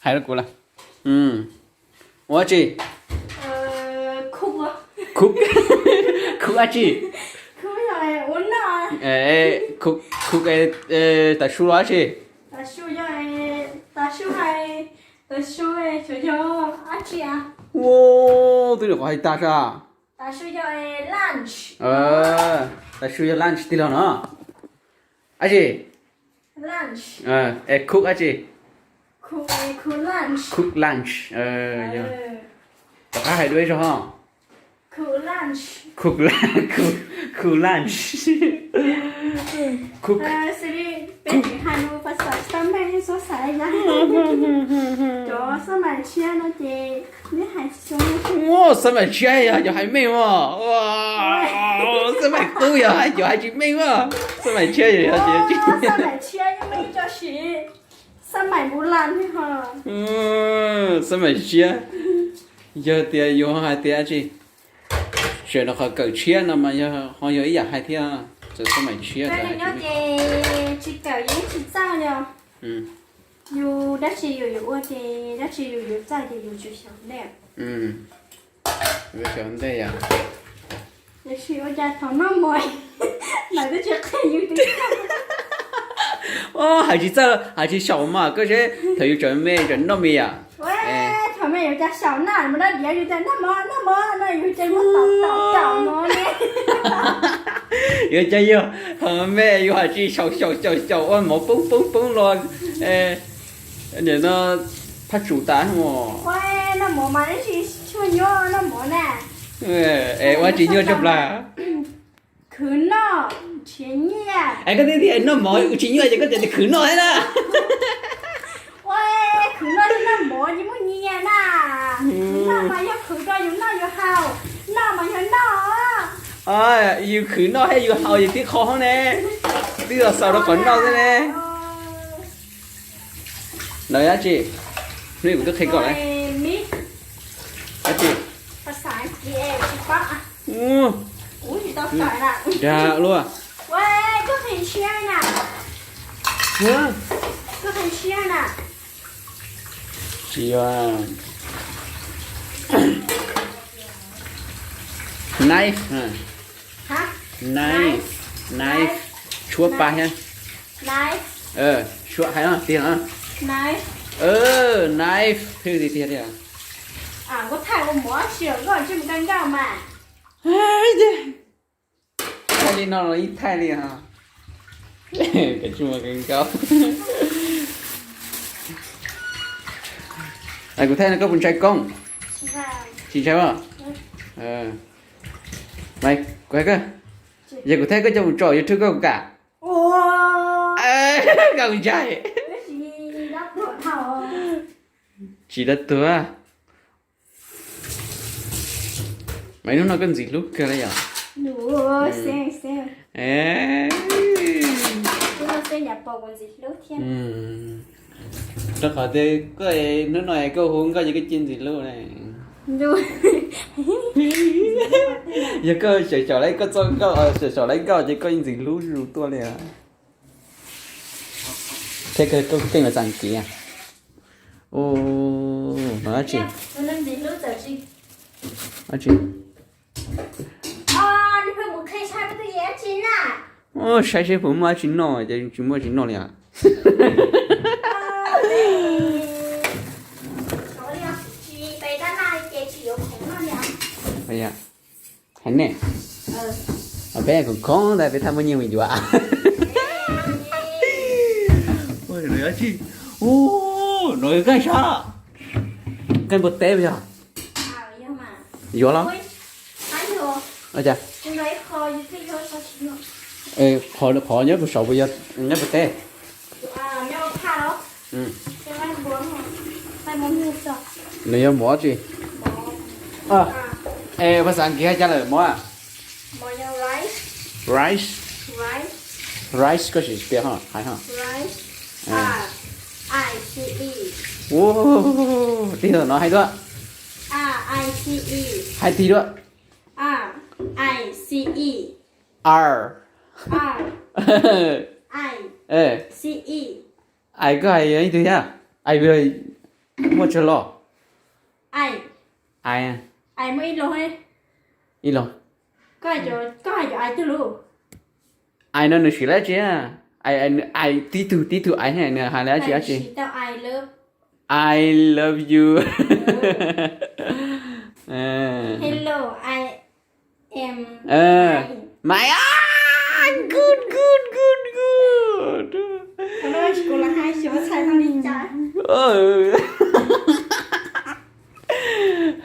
Hais rau kuv lawm. Ua dab tsi? Khub, khub dab tsi? Khub, khub tav su los dab tsi? Ua, twb nyuam qhuav hais tag sas. Tav su yog lunch tig los no. Dab tsi? Es khub dab tsi? Khub lunch. Rov qab hais dua ib zaug ho. Khub lunch. Ua, xab mais tshiab yog cov hais meej os. Xab mais qub yog hais cov hais tsis meej os. Xab mais tshiab yog cov, xab mais tshiab. Yog tias yus hais tias dab tsi, tseem rau qhov kawm tshiab no mas yog ho yog ib yam hais thiab. Txawm xab mais tshiab, tsis kawm yeej tsis txawj li. Yus dab tsi yus yuav ua ces dab tsi yus yuav txawj ces yus tsis xyaum ntej. Xyaum ntej yom. Tiam sis ua cas thaum noj mov lawv twb tsis qhia yus tias, hais tsis txawj hais tsis xyaum mas koj seb thaum yus tseem me tseem noj mis yom. Thaum me yus cas xyaum na, mus dab diav yus tias noj mov noj mov no yus ces muab tom tom tom mov ne. Yus cas yog thaum me yus hais tsis xyaum xyaum xyaum xyaum ua mov poob poob poob los, nim no phaj tsum tas mos. Noj mov mas ib tsis tshua nyuaj noj mov na. Es ua tsis nyuaj tshaj plaws. Khwv noj nrhiav nyiaj. Es koj twb tias noj mov tsis nyuaj ces koj tias khwv noj thiab na. Ua, khwv noj thiab noj mov ces muaj nyiaj na. Khwv noj mas yog khwv rau yus noj yus haus, noj mas yog noj. Yus khwv noj thiab yus haus yus tib qho hoob ne. Twb los xaus rau qhov noj xwb ne. Lawv dab tsi? Hnub kuv twb qhia koj lawm. Dab tsi? Dag luaj. Tsis yog. Knife. Knife. Knife. Tshuab pab thiab. Tshuab hais no tiag no. Knife. Thwj tiag tiag. Thaij li no los yeej thaij li os. Koj tsis muaj kawg nkaus. Kuv thaij no koj puas ntshai koob? Tsis ntshai os. Kuv hais koj, yog kuv thaij koj coj mus tso YouTube koj kam? Koj ntshai. Tsis tau tuag. Mas hnub no koj ntxim hlub kawg li yom? Rau qhov tias koj hnub no koj hu nkauj ces koj cia ntxim hlub ne. Yog koj xyaum xyaum lawv nkauj, koj xyaum xyaum lawv nkauj ces koj ntxim hlub zuj zus tuaj li os. Thiab koj keej los txam kiv. Ua, no dab tsi? Dab tsi? Saib seb puas muaj dab tsi noj, ces tsis muaj dab tsi noj li os. Hais ne, peb khoom khoom ntawd peb thaj muaj nyiaj mus yuav. Ua, no yog dab tsi? Ua, no yog nqaij sab, nqaij npua teb puas yog? Yuav los? Qhov nyob puag saud puas yog nqaij npua teb? Nws yog mov tsi? Es phas xas Askiv hais cas lawm mov? Rice. Rice koj sim piav ho hais ho. Ua, tig no hais dua. Hais tig dua. R, ais koj hais ib tug thiab. Ais, Muaj tsawg los? Ai, ai, muaj ib los, ib los. Koj hais cov ai twg lus? Ai no nws siv dab tsi? Ai, ai, tib tug tib tug ai, nws hais dab tsi dab tsi? I love you. Hello, I am Mike. Good, good, good, good.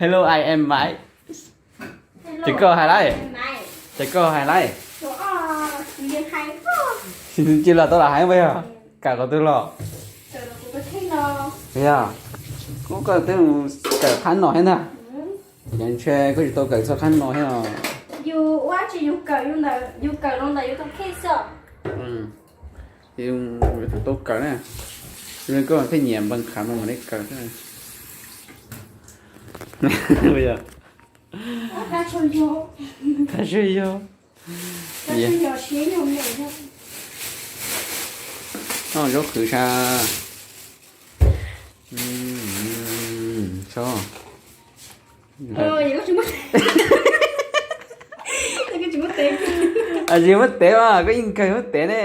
Hello, I am Mike. Ces koj hais lawm. Ces koj hais lawm. Tsis los tau lam hais puas yog? Kawm qhov twg los? Yog, kuv kawm twb kawm qhab no thiab ntag. Ces ntshe koj tsis tau kawm txog qhab no thiab os. Yus ua tsis yus kawm, yus kawm los ntawm yus tus kheej xwb. Yus tau kawm na. Koj thiaj nyiam npee qhav no mas nej kawm. Yog, tab sis yog no zaub qhwv sab. Tsis muab tev mas koj yeej kawg muab tev ne.